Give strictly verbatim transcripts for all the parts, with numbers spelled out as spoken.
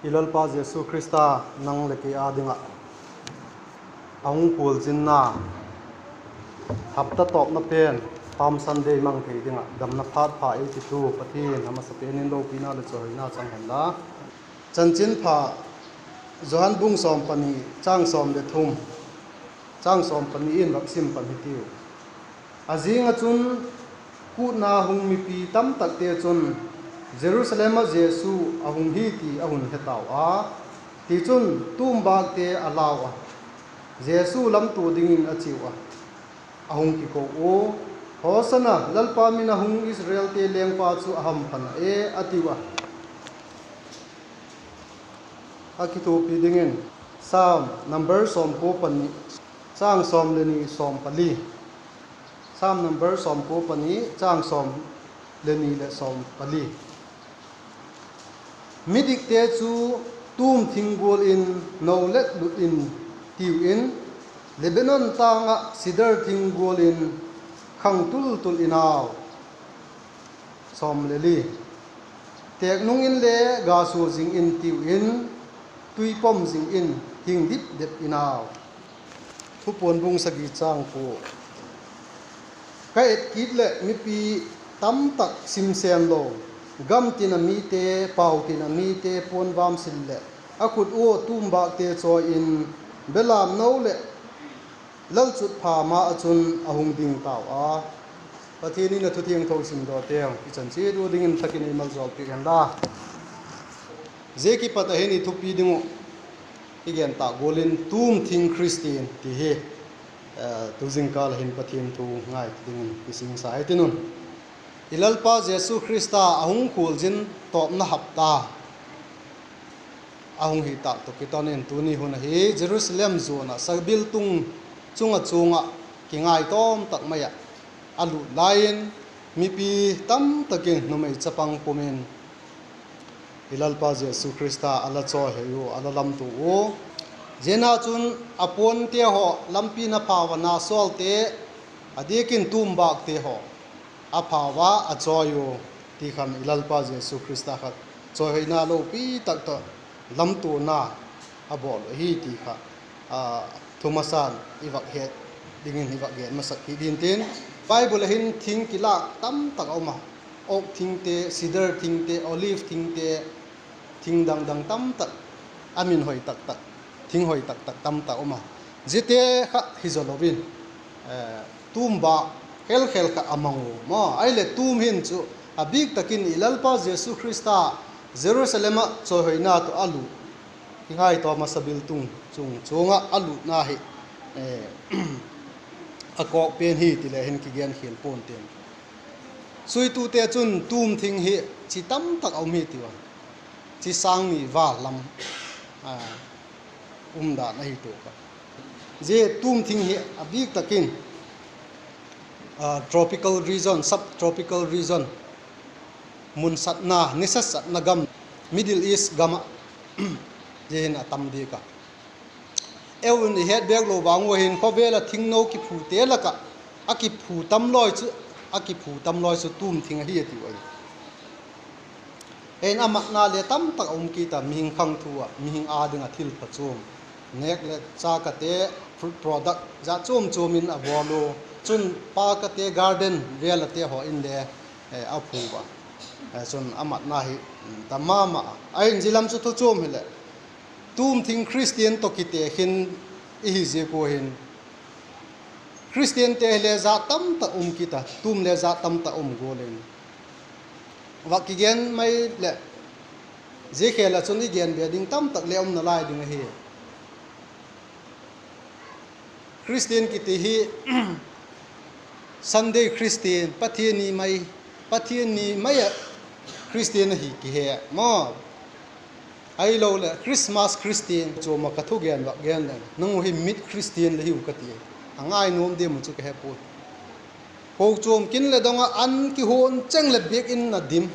I Lalpa Jesu Khrista nang leh kei â ding ah a hung khualzinna, hapta tawpna pen Palm Sunday mang thei ding ah damna phat pha ei titu Pathian a masapen in lopina leh chawihoina chang hen la. Chanchinpha Johan bung sawm pani, châng sawm le thum, châng sawm pani in vak sim pan hitiu. A zing ah chun kûtna hung mipi tamtakte chun Jerusalem ah Jesu a hung hi ti a hun he tau a; tichun tumbâkte a lau a, Jesu lamtua dingin a chiau a, a hung kiko ua, Hosana, Lalpa min a hung Israelte lengpa chu a hamphat a e, a tiu a. A kithuapi dingin Sam number sawmkua pani, châng sawm le ni, sawm pali. Sam number sawmkua pani, châng sawm le ni leh sawm pali. Midikte chu tûm thing gual in no let lut in tiu in, Lebanon tâng ah sidar thing gual in khang tul tul in au. Sawm le li. Têk nung inle ga sua zing in tiu in, tui pom zing in hing dip dep in au. Thupuan bung sagi, châng kua. Ka et kit leh mipi tamtak simsen lo, gam tin a mite, pau tin a mite puan vam sil leh, a khut ua tumbâkte chawi in, belam no leh lalchutpha ma ah chun a hung ding tau a. Pathian in a thu thiangtho simdawte i chan chiat ua dingin thak in ei maljawl piak hen la. Zia kipat ah hin i thupi ding uh i gen tâk gual in tûm thing Khristian ti hi tu zingkal ah hin Pathian thu ngai dingin kisingsa i tin un. I Lalpa Jesu Khrista a hung khualzin tawpna hapta a hung hi tâk tawh kiton in tuni hun ahi Jerusalem zuan ah sabiltung chung ah chuang ah kingaitawm tak mai ah a lût lai in, mipi tamtak in numei chapang pum in i Lalpa Jesu Khrista a la chawihoi ua, a la lamtua ua. Ziana chun a puante haw lampi na phau a na sawlte, a diak in tumbâkte haw a phau a, a chawi ua, ti khan i Lalpa Jesu Khrista kha chawihoina lopi tak tawh lamtuana a bawl uh ahi ti kha thumasan i vak het dingin i vak gen masak kit ding tin. Bible ah hin thing kilâk tamtak a um a, oak thingte, cedar thingte, olive thingte, thing dang dang tamtak, a min hoi tak tak, thing hoi tak tak tamtak um a. Ziate kha hi zaw lo in, tumbâk khel khel kha a mang u maw. Ahileh tûm hin chu a bîk tak in i Lalpa Jesu Khrista Jerusalem ah chawihoina tawh a lût, kingaitawm a sabiltung chung chuang ah a lûtna hi a kawk pen hi ti le hin kigen khial pua'n tin. Suitute chun tûm thing hi chi tamtak a um hi tiu a, chi sâng ni val lam umdan ahi tuak a. Zia tûm thing hi a bîk tak in tropical region, subtropical region, mun satna, nisa satna gam, Middle East gam ah zia hin a tam diak a. Eu in i het bêk lo vang ua hin khawvel ah thingno kiphute lak ah a kiphu tam lawi chu, a kiphu tam lawi chu tûm thing ahi a tiu ahi. Ei in a matna le tamtak a um kit a, mihing khangthu ah, mihing â ding ah thil phachuam, nêk leh châk ate, fruit product jat chuam chuam in a bawl u. Chun park ate, garden vêl ate haw inle a phu a. Chun a matna hi tam ma ma a. Ahin zia lam chu thu chuam hileh, tûm thing Khristian tawh kite khin i hi ziak ua hin, Khristiante hile jat tamtak um kit a, tûm le jat tamtak um gual in, vak kigen mai leh, zia khel ah chun i gen be ding tamtak le um nalai ding ahi. Khristian kiti hi Sunday Christian, Pathian ni mai, Pathian ni mai ah Khristian ahi kihe maw. Ahiloleh Christmas Christian, chuam ah ka thugen vak gen leng, nang u hi mit Khristian le hiu ka ti. A ngai nuam diam u chu ka he puai. Kochuam kin leh dong ah an kihuan cheng leh biakin a dim.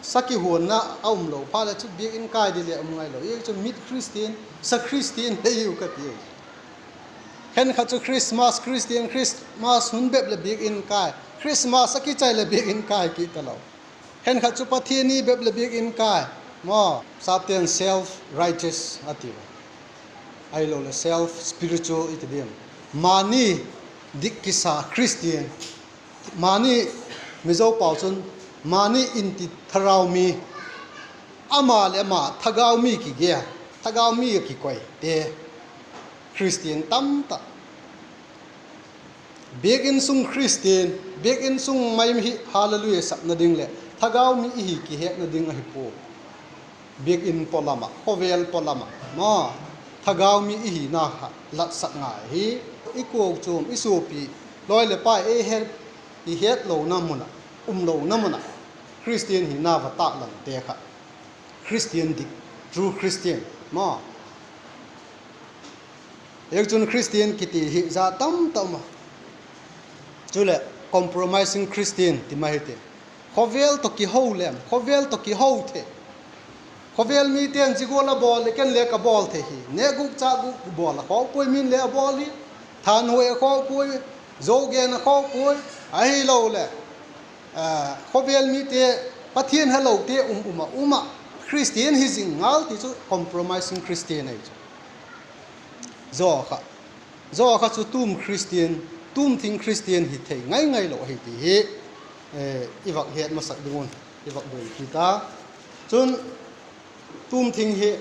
Sa kihuanna a um lo phat leh chu biakin kai di le um ngai lo. Ei chu mit Khristian, sa Khristian le hiu ka ti. Khenkhat chu Christmas Christian, Christmas hun bep leh biakin kai, Christmas a kichai leh biakin kai kit talo. Khenkhat chu Pathian ni bep leh biakin kai. Maw, sapte'n self righteous a ti a, ahiloleh self spiritual i ti diam. Mani dik kisa Christian, mani, Mizo pau chun mani in ti, thagau mi, ama leh ama thagau mi kigel, thagau mi a kikoite Christian tam tak. Biakin sung Christian, biakin sung mai hi hallelujah sakna ding leh thagau mi i hi kihetna ding ahi pua. Biakin pawlam ah, khawvel pawlam ah maw, thagau mi i hina kha latsak ngai hi. I kuau chuam, i suapi, lawi leh pai ei het, i hetlona mun ah, umlona mun ah Christian hina va tâklante kha Christian dik, true Christian maw. Hichun Christian kiti hi zat tam tak um a. Chuleh compromising Christian ti mai hi ti. Khawvel tawh kiho lem, khawvel tawh kiho thei. Khawvel mite'n zia gual a bawl leh ken le ka bawl thei hi. Nêkgûk châkgûk bawl a khawk puai, min le a bawl hi. Thanhuai a khawk puai, zo gen a khawk puai. Ahiloleh khawvel mite, Pathian helote um um ah, um ah, Christian hi zing ngal ti chu compromising Christian ahi chu. Zaw kha, zaw kha chu tûm Christian, tûm thing Christian hi thei ngai ngai lo ahi ti hi i vak het masak ding un i vak doi kit a. Chun tûm thing hi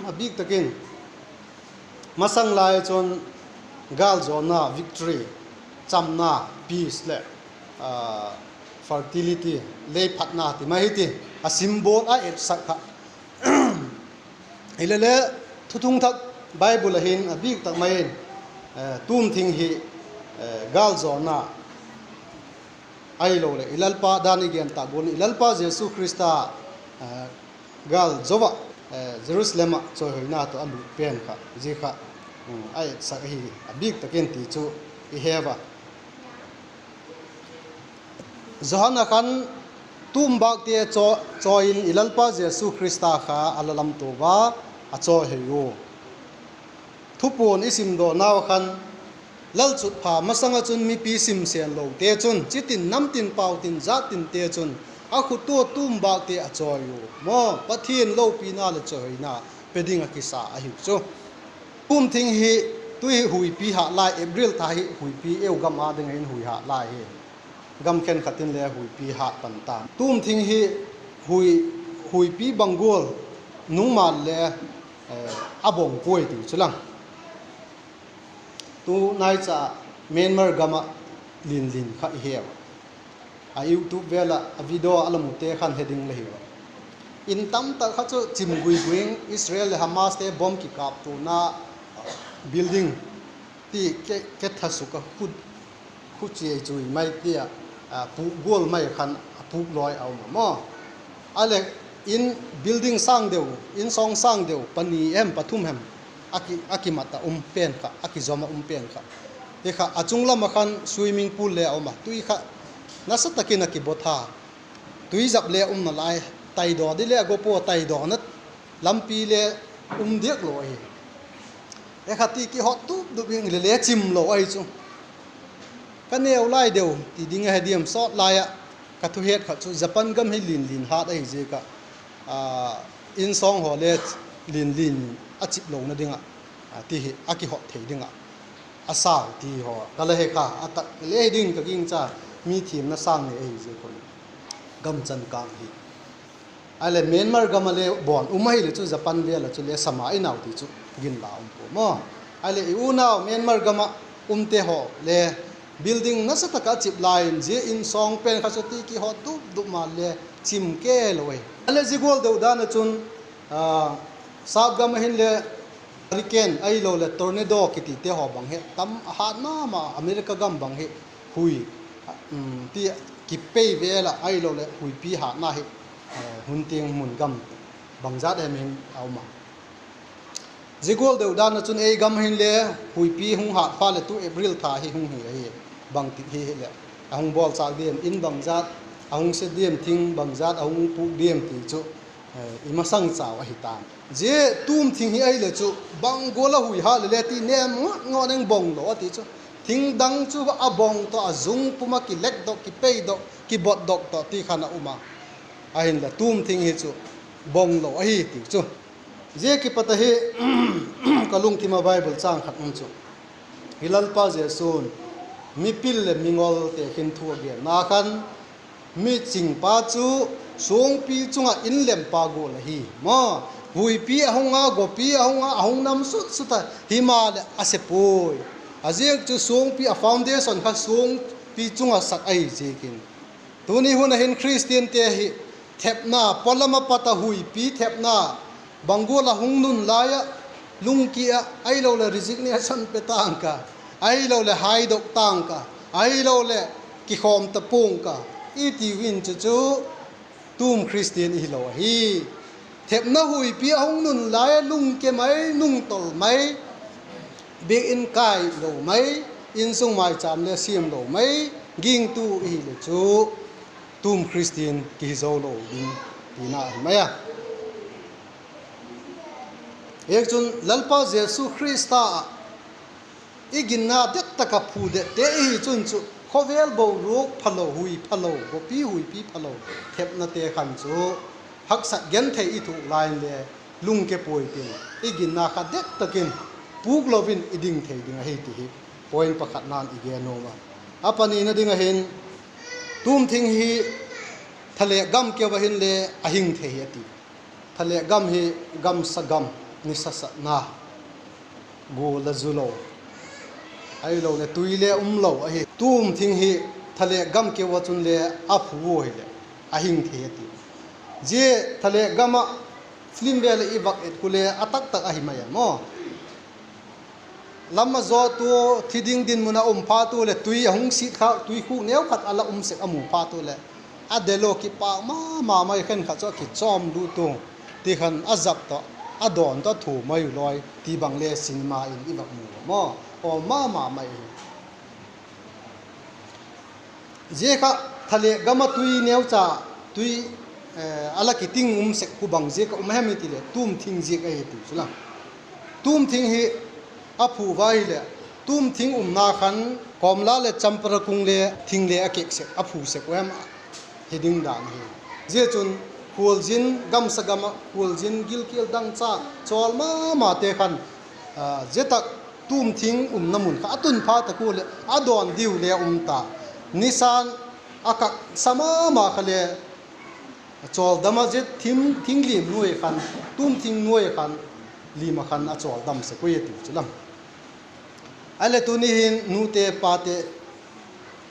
a bîk tak in masang lai chun gâlzawna, victory, chamna, peace leh fertility, lei phatna ti mai hi ti, a symbol a etsak kha. Hilele, Thuthung Thak Bible ah hin a bîk tak mai in tûm thing hi gâlzawna, ahiloleh i Lalpa dan i gen tak gual in i Lalpa Jesu Khrista gâl zo ah Jerusalem ah chawihoina tawh a lût pen kha zia kha a etsak ahi, a bîk tak in ti chu i he a. Johan ah khan tûm bâkte chawi in i Lalpa Jesu Khrista kha a la lamtua a, a chawihoi u. Thupuan i simdawnau khan, lalchutpha masang ah chun mipi simsenlote chun, chitin, namtin, pautin, jattinte chun a khut ua tûm bâkte a chawi u. Maw, Pathian lopina leh chawihoina pe ding ah kisa ahiu chu. Tûm thing hi, tu hi huipi hat lai, April tha hi huipi, eu gam â ding ah hin hui hat lai hi. Gam khenkhat in le huipi hat pan ta. Tûm thing hi huipi bang gual nungman le a bawng puai ti chu lang. Tunaicha Myanmar gam ah linlin kha i heu a, YouTube vel ah a video a la mute khan he ding la hiu a. In tam tak kha chu chim gui gui in, Israel leh Hamaste bomb kikâptuana building ti ke, ke tha suk a, khu chiai chui mai ti a, pûk gual mai khan a pûk lawi a um a maw. A leh, in, building sâng deu, in sawng sâng deu pani hem pathum hem a kimat ah um pen kha, a kizom ah um pen kha, hi kha a chung lam ah khan swimming pool le a um a, tui kha nasa tak in a kibawtha. Tuizap le um nalai, taidaw di le a go pua, taidawna lampi le um diak lo ahi. E kha ti kihot dup dup in le le chim lo ahi chu. Ka neu lai deu ti ding a he diam, sawt lai ah ka thuhet khat chu Japan gam hi linlin hat ahi ziak ah, insawng haw le linlin a chip lona ding ah, ti hi a kihot thei ding ah a sau ti haw ka la he kha, a tak le hi ding ka gingcha, mi thiamna sâng nei ahi ziak un, gam chankâng hi. Ahileh Myanmar gam ah le bawn um ahileh chu Japan vel ah chu le sama i nau ti chu ginla um pua maw. Ahileh i unau Myanmar gam ah umte haw le building nasa tak ah a chip lai in zia insawng pen kha chu ti kihot dup dup ma le chim kei lo ahi. Ahileh zia gual deu dan ah chun, sâp gam ah hin le hurricane ahiloleh tornado kitite haw bang hi tam a hat ma ma, America gam bang hi hui, ti, kipei vel ah ahiloleh huipi hatna hi hun tiang mun gam bangzat hem hin a um a. Zia gual deu dan ah chun ei gam hin le huipi hung hat phat leh tu April tha hi hung hi ahi, bangtik hi hileh a hung bawlchâk diam, in bangzat a hung se diam, thing bangzat a hung pûk diam ti chu i masang chau ahi ta'n. Zia tûm thing hi ahileh chu bang gual a hui hat le le ti nêm ngat ngat eng bawng lo a ti chu. Thing dang chu a bawng tawh a zung pum ah kilekdok, kipeidok, kibotdok tawh ti khan a um a. Ahinla tûm thing hi chu bawng lo ahi ti chu. Zia kipat ahi, ka lungthim ah Bible châng khat um chu, hi Lalpa Jesu'n mipil leh mingolte hin thu a genna khan, mi chingpa chu suangpi chung ah inlempa gual ahi maw. Huipi a hung a, gawpi a hung a, a hung nam sut sut a, himaleh a se puai. A ziak chu suangpi, a foundation kha suangpi chung ah sak ahi ziakin. Tuni hun ah hin Khristiante hi thepna, pawlam ah pat a huipi thepna, bang gual a hung nun lai ah lungkia ah, ahiloleh resignation pe tang ka, ahiloleh haidok tang ka, ahiloleh kikhawm ta pua'ng ka, i tiu in chu chu tûm Khristian i hilo ahi. Thepna huipi a hung nun lai ah lungke mai, nungtawl mai, biakin kai lo mai, insung maichâm le siam lo mai, gingtu i hileh chu tûm Khristian kihi zo lo ding tina ahi mai a. Hichun Lalpa Jesu Khrista ah i ginna det tak ah phudette i hi chun chu, khawvel boruak phalo, hui phalo, gawpi huipi phalo, thepnate khan chu haksat genthei i thuak lai inle lungke puai tin, i ginna kha det tak in pûk lo in i ding thei ding ahi ti hi point pakhatna'n i gen nuam a. A panina ding ah hin, tûm thing hi thalêk gam keu ah hinle a hing thei hi a ti. Thalêk gam hi gamsa gam, nisa satna, gual a zu lo, ahiloleh tui le um lo ahi. Tûm thing hi thalêk gam keu ah chun le a phu u hileh a hing thei a ti. Zia thalêk gam ah film vel i vak et khu le a taktak ahi mai a maw. Lam a zawt u, thi ding dinmun a um phat u leh tui a hung sit kha, tuikhuk neu khat a la um sek a mu phat u leh, a del u, kipâk ma ma mai, khenkhat chu a kichawm lut u, ti khan a zak tawh, a dawn tawh a thu mai u lawi ti bang le cinema in i vak mu a maw, awm ma ma mai hi. Zia kha thalêk gam ah tui neucha, tui, eh, a la kiting um sek khu bang ziak a um hem i ti leh tûm thing ziak ahi ti chu la. Tûm thing hi a phu va hileh, tûm thing umna khan kawmla leh champara kung le thing le a kek sek, a phu sek u hem hi ding dan hi. Zia chun khualzin, gamsa gam ah khualzin, gilkial dangchâk chawl ma mate khan, ah, zia tak tûm thing umna mun kha a tun phat tak u leh a dawn diu le um ta. Nisa'n a kak sa ma ma kha le, chawldam ah zia thing, thing lim nuai khan, tûm thing nuai khan, lim ah khan a chawldam sek ui a ti chu lam. Ahileh tuni hin nute pate,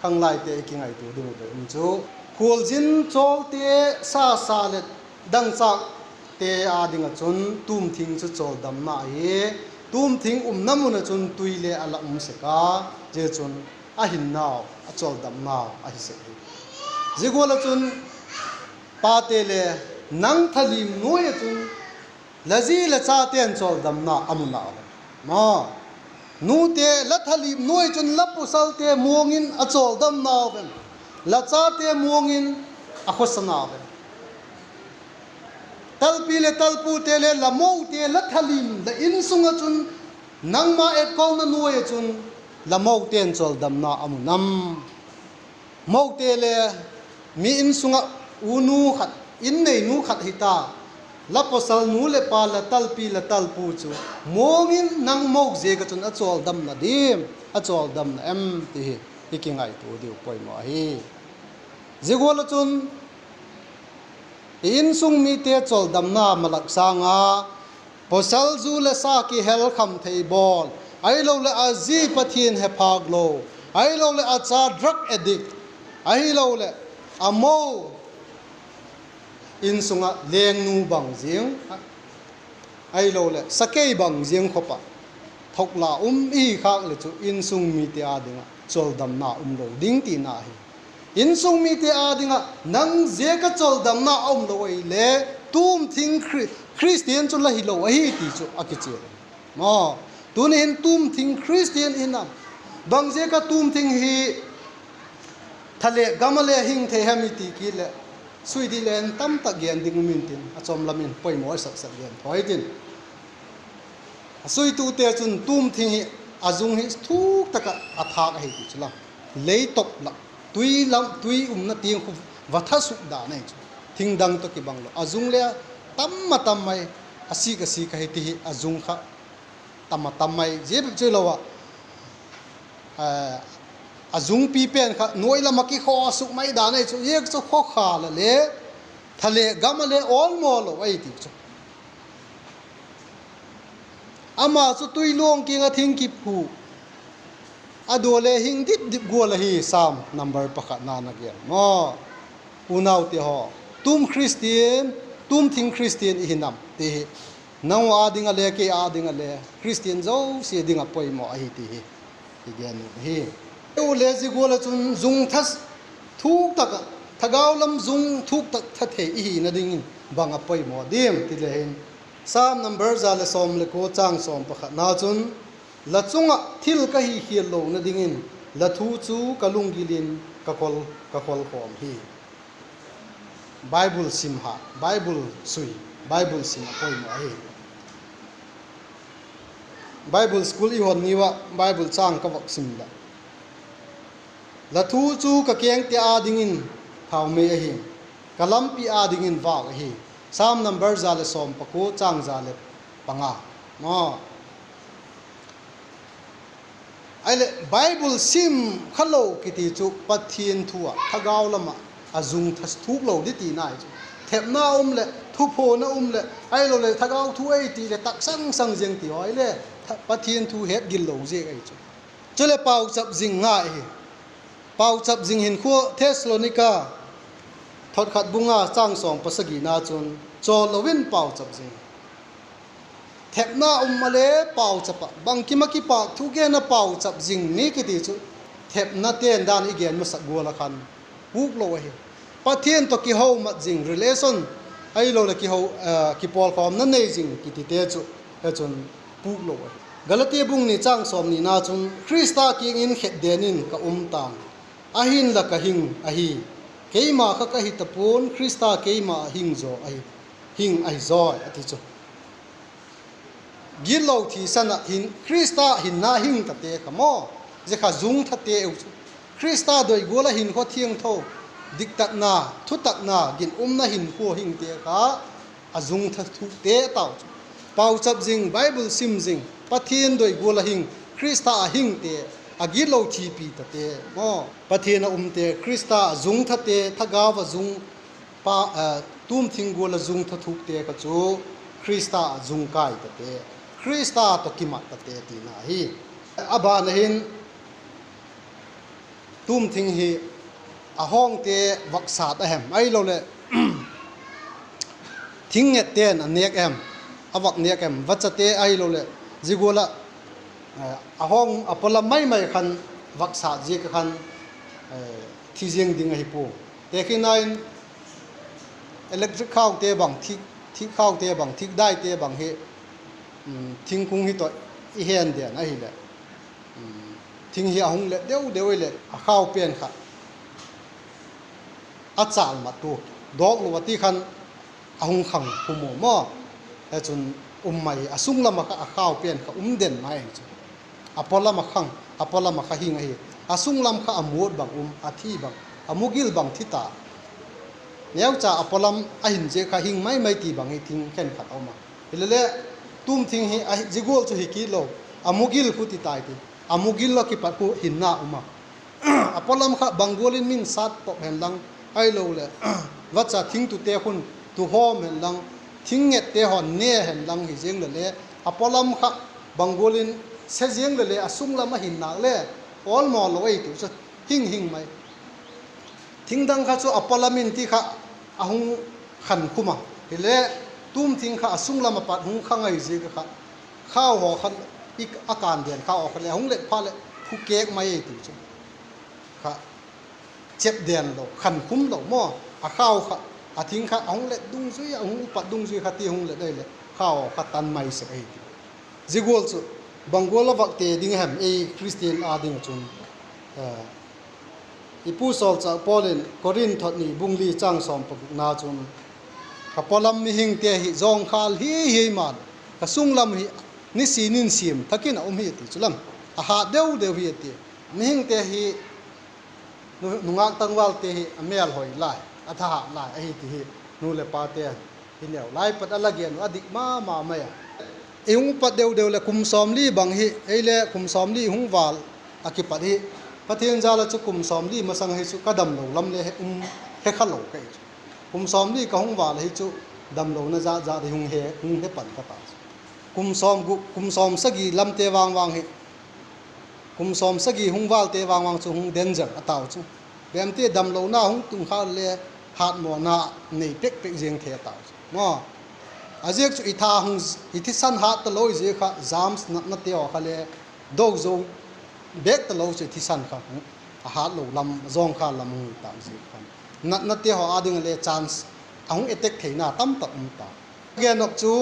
khanglaite i kingaitua ding uh um chu, khualzin chawlte, sa sa leh dangchâkte â ding ah chun tûm thing chu chawldamna ahi. Tûm thing umna mun ah chun tui le a la um sek a, zia chun a hinnau, a chawldamnau ahi sek hi. Zia gual ah chun pate le, nang thalim nuai ah chun la zi la chate'n chawldamna a mu nau em? Ma, nute, la thalim nuai chun la pawsalte muang in a chawldam nau em? La chate muang in a khawsa nau em? Talpi leh talpute le la mote, la thalim, la insung ah chun, nangma etkolna nuai ah chun la mote'n chawldamna a mu nam? Mote le, mi insung ah unu khat, in neinu khat hita, la pawsal nu leh pa, la talpi, la talpu chu muang in nang mo ziak ah chun a chawldamna diam, a chawldamna em ti hi i kingaitua diu poimaw ahi. Zia gual ah chun i insung mite chawldamna malak sâng a, pawsal zu leh sa kihel kham thei bawl, ahiloleh a zi Pathian he phâk lo, ahiloleh a cha drug addict, ahiloleh a mo insung ah lengnu bang ziang, ahiloleh sakei bang ziang khop ah thokla um i hi khâk leh chu insung mite â ding ah chawldamna um lo ding tina hi. Insung mite â ding ah nang ziak ah chawldamna a um lo ahileh, tûm thing Khri-, Khristian chu la hilo ahi ti chu a kichial. Maw, tuni hin tûm thing Khristian i hi nam? Bang ziak ah tûm thing hi thalêk gam ah le hing thei hem i ti kit leh, sui di len tamtak gen ding um intin, a chawm lam in poimaw i sak sak gen thaw i tin. A suitute chun tûm thing hi a zung hi thuk tak ah a thâk ahi ti chu la. Lei top lak, tui lam, tui umna tiang khu va tha suk dan ahi chu. Thing dang tawh kibang lo, a zung le a tam a tam mai, a sik a sik ahi ti hi a zung kha tam a tam mai. Zia bep chu hilo ah, a zungpi pen kha nuai lam ah kikhaw suk mai dan ahi chu, ziak chu khawkhâl ah le, thale gam ah le awlmaw lo ahi ti chu. Ama chu tui luang kiang ah thing kiphu, a dua le hing dip dip gual ahi, Sam number pakhatna'n a gen maw. Unaute haw, tûm Khristian, tûm thing Khristian i hi nam ti hi, nang â ding ah le kei â ding ah le, Khristian zosia ding ah poimaw ahi ti hi i gen u hi. Ule zia gual ah chun zung tha thuk tak ah, thagau lam zung thuk tak tha thei i hina dingin bang a poimaw diam ti le hin, Sam number za leh sawm leh kua châng sawm pakhatna chun, la chung ah thil ka hi khial lona dingin, la thu chu ka lunggil in ka khol, ka khol khawm hi. Bible sim ha, Bible sui, Bible sim a poimaw ahi. Bible school i hon ni ua Bible châng ka vak sim la, la thu chu ka kengte â dingin thaumei ahi, ka lampi â dingin vâk ahi. Sam number za leh sawm pakua châng za leh panga. Ahileh Bible sim kha lo kiti chu Pathian thu ah thagau lam ah a zung tha thuk lo di tina ahi chu. Thepna um leh, thuphuana um leh, ahiloleh thagau thu ei ti leh taksang sang ziang ti haw ahileh, Pathian thu hetgil lo ziak ahi chu. Chuleh pauchap zing ngai hi. Pauchap zing hinkhua Thessalonika thotkhat bung nga châng sawm pasagina chun, chawl lo in pauchap zing. Thepna um a le pauchap ah, bangkim ah kipâk thu gen a pauchap zing mi kiti chu, thepna ten dan i gen masak gual ah khan pûk lo ahi. Pathian tawh kihomat zing, relation, ahiloleh kiho, kipawlkhawmna nei zing kitite chu, he chun pûk lo ahi. Galatia bung ni châng sawmnina chun, Khrista kiang in khetden in ka um ta'n, ahinla ka hing ahi. Keima kha ka hi ta pua'n, Khrista keima ah hing zaw ahi, hing ahi zawi a ti chu. Gitlo thisan ah hin, Khrista hinna hing tate kha maw, zia kha zung thate u chu. Khrista doi gual ah hinkhua thiangtho, diktatna, thutakna, ginumna hinkhua hingte kha a zung tha thukte tau chu. Pauchap zing, Bible sim zing, Pathian doi gual ah hing, Khrista ah hingte, a gitlo thipi tate maw, Pathian ah umte, Khrista ah zung thate, thagau ah zung pa, tûm thing gual ah zung tha thukte kha chu Khrista ah zung kai tate, Khrista tawh kimat tate tina ahi. A ban ah hin, tûm thing hi a hawngte vak sat a hem, ahiloleh thing ngette'n a nêk em, a vak nêk em, vachate ahiloleh zia gual ah a hawng a pawlam mai mai khan vak sat ziak ah khan thi ziang ding ahi pua. Tekhinna in electric khaute bang, thik khaute bang, thik daite bang hi, thingkung hi tawh i hen den ahileh, thing hi a hung let deu deu ileh a khau pen kha a châl mat ua, dawk lo a ti khan a hung khang khum u maw. He chun um mai, a sung lam ah kha a khau pen kha um den mai ahi chu. A pawlam ah khang, a pawlam ah kha hing ahi. A sung lam kha a muat bang um, a thi bang, a mugil bang thi ta. Neucha a pawlam a hin ziak kha hing mai mai ti bang hi thing khenkhat a um a. Hilele, tûm thing hi zia gual chu hi kit lo, a mugil khu ti tai ti. A mugil ah kipat khu hinna um a. A pawlam kha bang gual in min sat pop hen lang, ahiloleh vacha thingtute khun tuhawm hen lang, thing ngette haw'n ne hen lang hi ziang lele, a pawlam kha bang gual in se ziang lele a sung lam a hin nâk le, awlmaw lo ei tu chu hing hing mai. Thing dang kha chu a pawlam in ti kha a hung khan khum a. Hile, tûm thing kha a sung lam a pat hung khang ahi ziak a kha, khau haw kha, a kân den khau haw kha le a hung let phat leh phu kêk mai ei ti chu. Kha, chep den lo, khan khum lo maw. A khau kha, a thing kha a hung let dungzui, a hung upat dungzui kha ti hung let ahileh khau haw kha tan mai sek ahi ti. Zia gual chu bang gual a vak te ding hem ei Khristian â ding ah chun? I pu sawlchâk Paul in Korinth thot ni bung li châng sawm pagukna chun, ka pawlam mihingte hi zawngkhâl hi hi maleh, ka sung lam hi nisin in siam thak in a um hi ti chu lam, a hât deu deu hi a ti. Mihingte hi, nungâk tangvalte hi a mêlhoi lai, a thahat lai ahi ti hi, nu leh pate'n Hi neu lai pat a la gen uh a dik ma ma mai a. I hung upat deu deu leh kum sawmli bang hi, ei le kum sawmli hung vâl a kipat hi, Pathian jal ah chu kum sawmli masang hi chu ka damlo lam le he um, he kha lo ka hi chu. Kum sawmli ka hung vâl ahi chu damlona jat jat hi hung he, hung he pan ka ta chu. Kum sawm gu, kum sawm sagi lamte vang vang hi, kum sawm sagi hung vâlte vang vang chu hung danger a tau chu. Bemte damlona hung tung kha le hâtmawna nei pek pek ziang thei a tau chu maw. A ziak chu i tha hung, i thisan hât talo i ziak kha germs natnate haw kha le do zo bêk talo chu i thisan kha hung, a hâtlo lam, zawngkhâl lam hung hi tâk ziak khan natnate haw â ding ah le chance a hung attack theina tamtak um ta. Gen nop chu,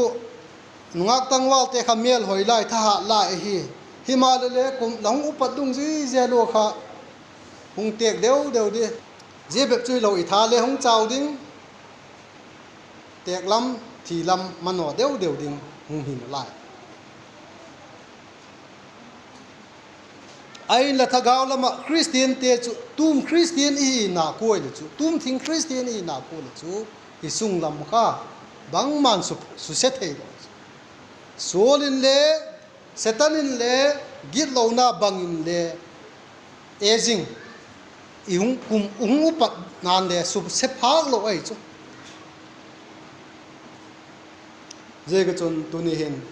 nungâk tangvalte kha mêl hoi lai, thahat lai ahi. Himaleh le kum la hung upat dungzui zel ua kha hung têk deu deu di. Zia bep chu hilo, i tha le hung chau ding, têk lam, thi lam manaw deu deu ding hung hi nalai. Ahinla thagau lam ah Khristiante chu, tûm Khristian i hina kuai leh chu, tûm thing Khristian i hina kuai leh chu, i sung lam kha bangma'n su, suse theilo. Sual inle, Setan inle, gitlona bang inle, e zing, i hung kum, hung upatna'n le suse phâk lo ahi chu. Ziak a chun tuni hin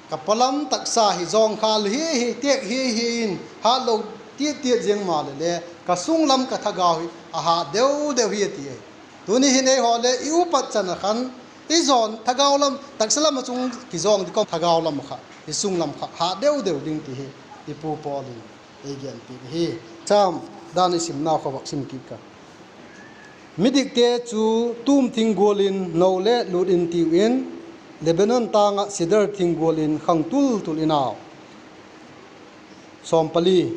ka pawlam taksa hi zawngkhâl hi hi, têk hi hi in hâtlo tiat tiat ziang maleh le, ka sung lam ka thagau hi a hât deu deu hi a ti ahi. Tuni hin eihaw le i upat chan a khan, i zawn thagau lam, taksa lam ah chung kizawng di kawm, thagau lam ah kha, i sung lam kha hât deu deu ding ti hi i pu Paul in ei genpiak ahi. Cham dan i simnau kha vak sim kit ka. Midikte chu tûm thing gual in no le lût intiu in, Lebanon tâng ah sidar thing gual in khang tul tul in au. Sawm pali,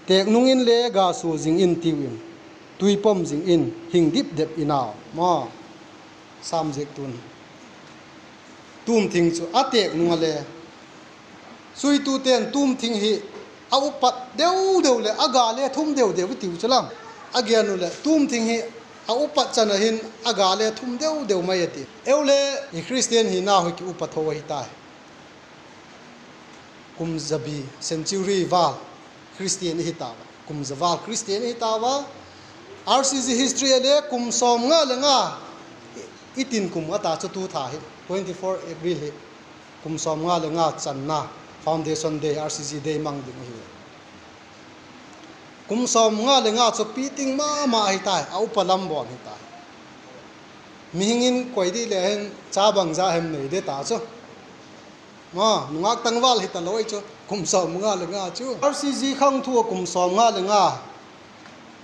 têk nung inle ga sua zing intiu in, tui pom zing in hing dip dep in au. Ma, Sam ziaktu'n tûm thing chu a têk nung a le, suitute'n tûm thing hi a upat deu deu leh a ga le thum deu deu i tiu chu lam. A gen u leh tûm thing hi a upat chan a hin a ga le thum deu deu mai a ti. Eu le i Khristian hinau hi ki upa tho ahi tai. Kum zabi century vâl Khristian i hi tau a, kum za vâl Khristian i hi tau a. RCG history a le kum sawmnga le nga i tin kum a ta chu tu tha hi, twenty four April hi kum sawmnga le nga channa Foundation Day, RCG Day mang ding ahi. Kum sawmnga le nga chu piting ma ma ahi tai, a upa lam bawn hi tai. Mihing in koi di le hin cha bangza hem nei de ta chu. Ma, nungâk tangval hi talo ahi chu, kum sawmnga le nga chu. RCG khang thu a kum sawmnga le nga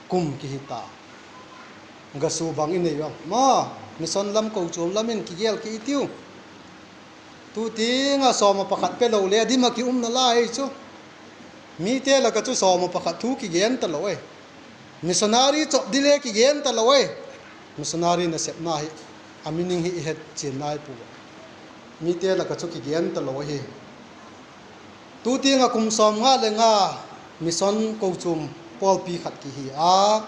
kum ki hi ta. Ga sua bang i nei uam? Ma, mission lam, kochuam lam in kigel ki i tiu. Tu tiang ah sawm ah pakhat pe lo le a dim ah ki um nalai chu. Mite lak ah chu sawm ah pakhat thu kigen talo e. Missionary chop di le kigen talo e. Missionary nasepna hi a meaning hi i het chian nai pua. Mite lak ah chu kigen talo ahi. Tu tiang ah kum sawmnga le nga mission kochuam pawlpi khat ki hi a,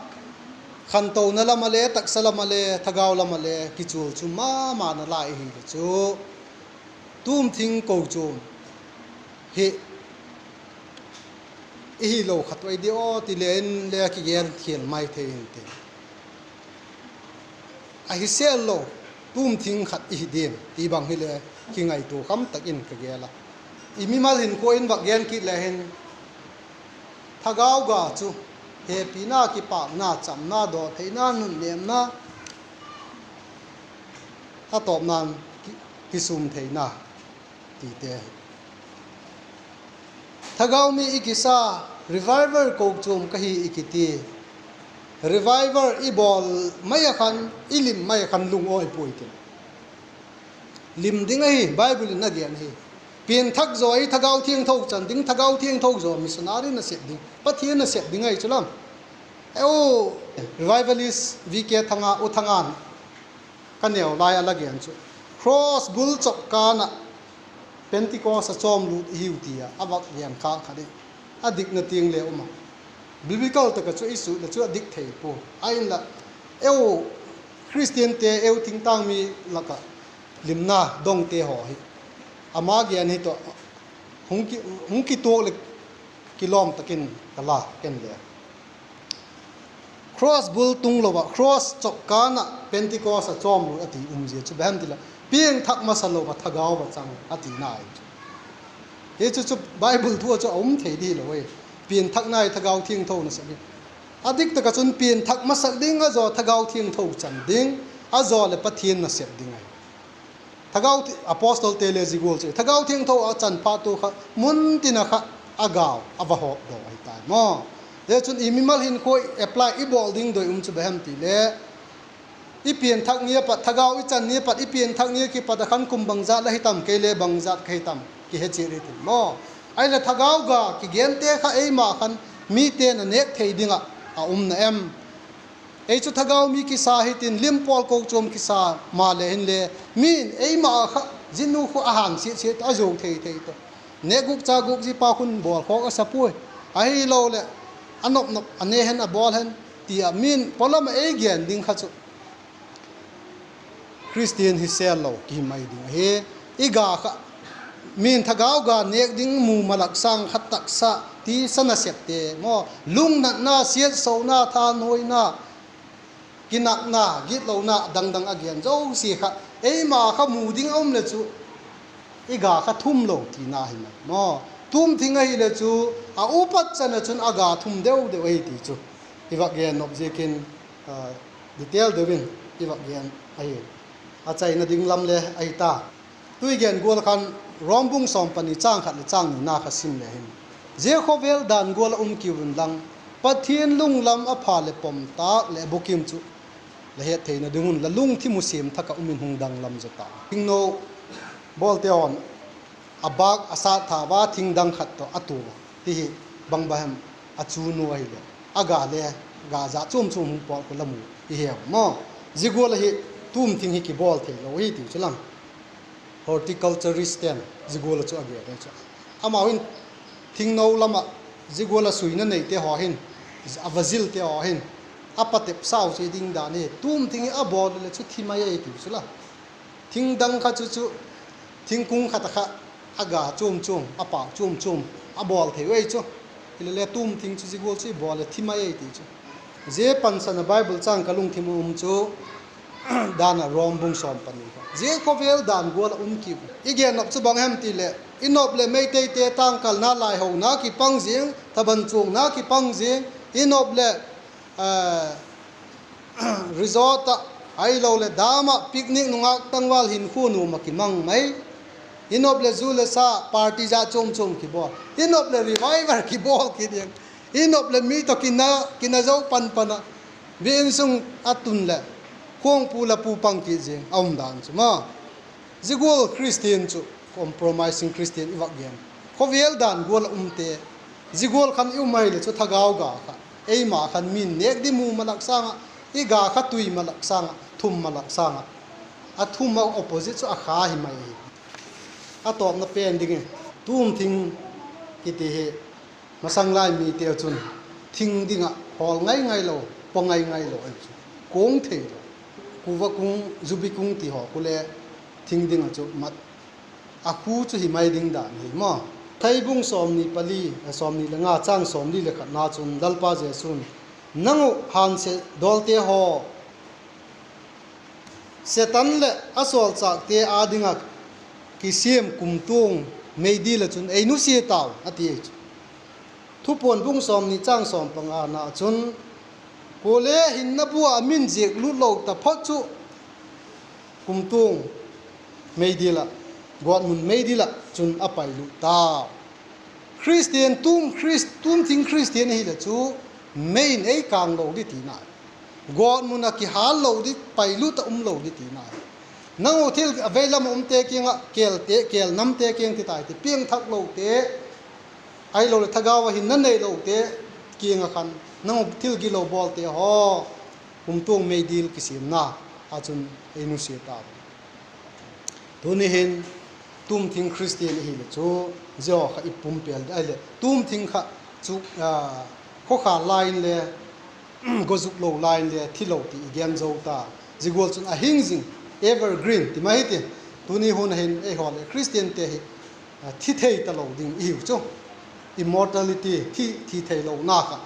khantona lam ah le, taksa lam ah le, thagau lam ah le kichual chu ma ma nalai i hi le chu, tûm thing kochuam hi i hilo khat uai di aw ti le in le kigel khial mai thei intin, ahi sel lo, tûm thing khat i hi diam ti bang hile kingaitua kham tak in ka gel a. I mimal hinkhua in vak gen kit le hin, thagau ga chu hepina, kipakna, chamna, dawtheina, nunnêmna, a tawpna'n ki, kisûm theina tite hi. Thagau mi i kisa, revival kochuam ka hi i kiti. Revival i bawl mai a khan, i lim mai a khan lungawi puai tin, lim ding ahi, Bible in a gen hi. Pianthak zaw i thagau thiangtho chan ding, thagau thiangtho zaw missionary nasep ding, Pathian nasep ding ahi chu lam. Eu, revivalist V K Thanga, U Thanga'n ka neu lai a la gen chu, cross bul chawp kân ah Pentecost a chawm lût i hiu ti a, a vak gen khâk khat hi. A dikna tiang le um a, biblical tak ah chu i sut le chu a dik thei pua. Ahinla, eu, Khristiante eu thingtâng mi lak ah limna dongte haw hi ama gen hi tawh hung kituak leh kilawm tak in ka la ken le. Cross bul tung lo ah, cross chawp kân ah Pentecost a chawm lut a ti um zia chu bang hem ti leh, piangthak masa lo ah thagau va chang a tina ahi chu. Hi chu chu Bible thu ah chu a um thei di hilo e. Pianthakna hi thagau thiangtho nasep hi. A dik tak ah chun pianthak masak ding, a zaw thagau thiangtho chan ding, a zaw leh Pathian nasep ding ahi. Thagau, apostolte le zia gual chu thagau thiangtho a chan phat tu kha mun tin a kha a gau a va hawp daw ahi tai maw. Zia chun i mimal hinkhua i apply i bawl ding doi um chu bang hem ti leh, i pianthak ni a pat, thagau i chan ni a pat, i pianthak ni a kipat a khan kum bangzat la hi tam, kei le bangzat ka hi tam kihe chiat i tin maw. Ahileh thagau ga kigente kha eima khan mite'n a nêk thei ding ah a um na em? Ei chu thagau mi kisa hitin, lim pawl kochuam kisa maleh hinle, mi'n eima kha zia nu khu a hang siat siat a zuau thei thei ta. Nêk gûk cha gûk zia pa khun bawl khawk a sa puai. Ahiloleh a nop nop a ne hen a bawl hen, ti ah mi'n pawlam ah ei gen ding kha chu Khristian hi sel lo kihi mai ding ahi. I ga kha mi'n thagau ga nêk ding mu malak sâng kha taksa, tisa nasepte maw, lungnatna, siatsona, thanhuaina, kinakna, gitlona dang dang a gen zosia kha eima kha mu ding a um leh chu i ga kha thum lo tina hi mai maw. Tûm thing ahileh chu a upat chan ah chun a ga thum deu deu ahi ti chu i vak gen nop ziakin, detail deu in i vak gen ahi. A chaina ding lam le ahi ta. Tu i gen gual khan Rom bung sawm pani châng khat leh châng nina kha sim le hin, zia khawvel dan gual ah um kiu inlang, Pathian lunglam a pha leh pom tâk leh bukim chu la het theina ding un la lungthim uh siam thak ah um in hung danglam zaw ta. Thingno bawlte haw'n a bâk a sât tha ua thing dang khat tawh a tua ti hi bang ba hem? A chu nu ahileh a ga le ga jat chuam chuam hung pawl khu la mu i heu maw. Zia gual ahi, tûm thing hi kibawl theilo hi ti chu lam. Horticulturistte'n zia gual ah chu a gen ahi chu. Amau hin thingno lam ah zia gual ah suina neite haw hin, a va zilte haw hin a patep sau chu i ding dan hi, tûm thing hi a bawl leh chu thi mai ahi ti chu la. Thing dang kha chu chu thingkung khat ah kha a ga chuam chuam, a pâk chuam chuam a bawl thei uh ahi chu. Hilele tûm thing chu zia gual chu i bawl leh thi mai ahi ti chu. Zia pansan a Bible châng ka lungthim ah um chu dan ah Rom bung sawm pani kha, zia khawvel dan gual ah um kiu. I gen nop chu bang hem ti leh, i nop leh Meiteite tângkalna, laihona kipang zing, thaban chuangna kipang zing, i nop leh resort ah, ahiloleh dam ah picnic, nungak tangval hinkhua nuam ah kimang mai. I nop leh zu le sa, party jat chuam chuam kibawl. I nop leh revival kibawl kit ding. I nop leh mi tawh kina, kina zo pan pan ah, biakin sung a tun leh khuangpu la pu pang kit zing a um dan chu maw. Zia gual Khristian chu compromising Khristian i vak gen. Khawvel dan gual ah umte, zia gual khan i um ahileh chu thagau ga kha eima khan mi'n nêk ding mu malak sâng ah, i ga kha tui malak sâng ah, thum malak sâng ah, a thum ah opposite chu a kha hi mai hi. A tawpna pen dingin, tûm thing kiti hi masang lai mite chun thing ding ah hawl ngai ngai lo, paw ngai ngai lo ahi chu. Kuang theilo, kuva kung, zubi kung ti haw khu le thing ding ah chu mat a khu chu hi mai ding dan hi maw. Thai bung sawmni pali, sawmni le nga châng sawmli le khatna chun Lalpa Jesu'n, nang uh hânsia dawlte haw, Setan leh a sawlchâkte â ding ah kisiam kumtuang meidil ah chun ei nusia tau, a ti ahi chu. Thupuan bung sawmni châng sawm pangana chun, kuale hinna bu ah a min ziak lut lo taphot chu kumtuang meidil ah, gawtmun meidil ah chun a pailut tau. Khristian, tûm thing Khristian ahileh chu mei in ei kâng lo di tina, gawtmun ah kihâl lo di, pailut ah um lo di tina. Nang u thil a vei lam ah umte kiang ah, kêl namte kiang ti tai ti, piangthak lote, ahiloleh thagau ah hinna neilote kiang ah khan nang u thil gilo bawlte haw, kumtuang meidil kisiamna ah chun ei nusia tau. Tuni hin tûm thing Khristian i hileh chu, zia kha i pumpêl di ahileh tûm thing kha chu, khawkhâl lai inle, gawzuk lo lai inle thilo ti i gen zo ta. Zia gual chun a hing zing, evergreen ti mai hi ti. Tuni hun a hin eihaw leh Christiante hi thi thei talo ding i hiu chu. Immortality, thi, thi theilona kha.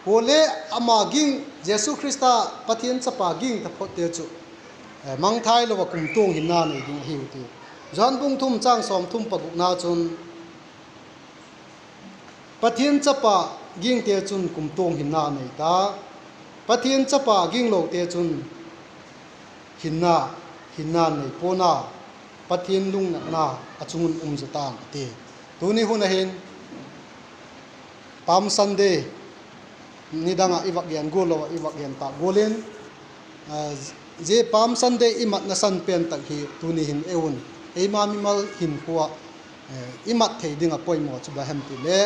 Kuale ama ging, Jesu Khrista, Pathian chapa ging taphotte chu mangthai lo ah kumtuang hinna nei ding ahiu ti. Johan bung thum châng sawmthum pagukna chun, Pathian chapa gingte chun kumtuang hinna nei ta, Pathian chapa ginglote chun hinna, hinna nei pua'n a, Pathian lungnatna a chung un um zaw ta'n a ti. Tuni hun a hin Palm Sunday nidang ah i vak gen gual lo ah i vak gen tâk gual in, zia Palm Sunday i matna san pen tak hi tuni hin ei un, eima mimal hinkhua ah i mat thei ding ah poimaw chu bang hem ti le,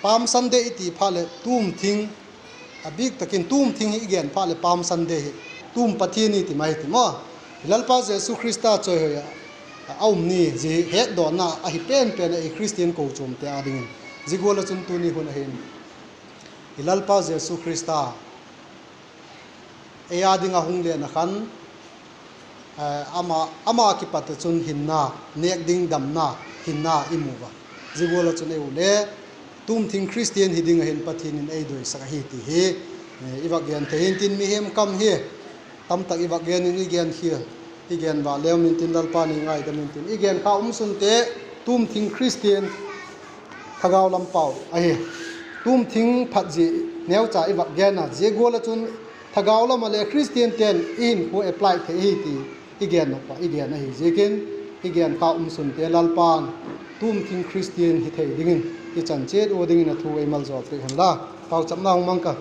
Palm Sunday i ti phat leh tûm thing, a bîk tak in tûm thing hi i gen phat leh Palm Sunday hi tûm Pathian ni ti mai hi ti maw. I Lalpa Jesu Khrista chawihoi ah a um ni zia hi hetdawnna ahi pen pen ah i Christian kochuamte â dingin. Zia gual ah chun tuni hun a hin i Lalpa Jesu Khrista ei â ding ah hung lena khan, ama, ama kipat ah chun hinna, nêk ding damna, hinna i mu a. Zia gual ah chun ei u le tûm thing Christian hi ding ah hin Pathian in ei doisak ahi ti hi i vak gen thei intin, mihem kam hi tamtak i vak gen in i gen khial, i gen va leu intin, Lalpa'n ei ngaidam intin, i gen kha um sunte, tûm thing Christian thagau lam pau ahi. Tûm thing phat zia neucha i vak gen a, zia gual ah chun thagau lam ah le Christiante'n i hinkhua apply thei ahi ti i gen nop ah i gen ahi ziakin, i gen kha um sunte Lalpa'n tûm thing Christian hi thei dingin i chan chiat ua dingin a thu ei maljawl piak hen la. Pauchapna hung mang ka.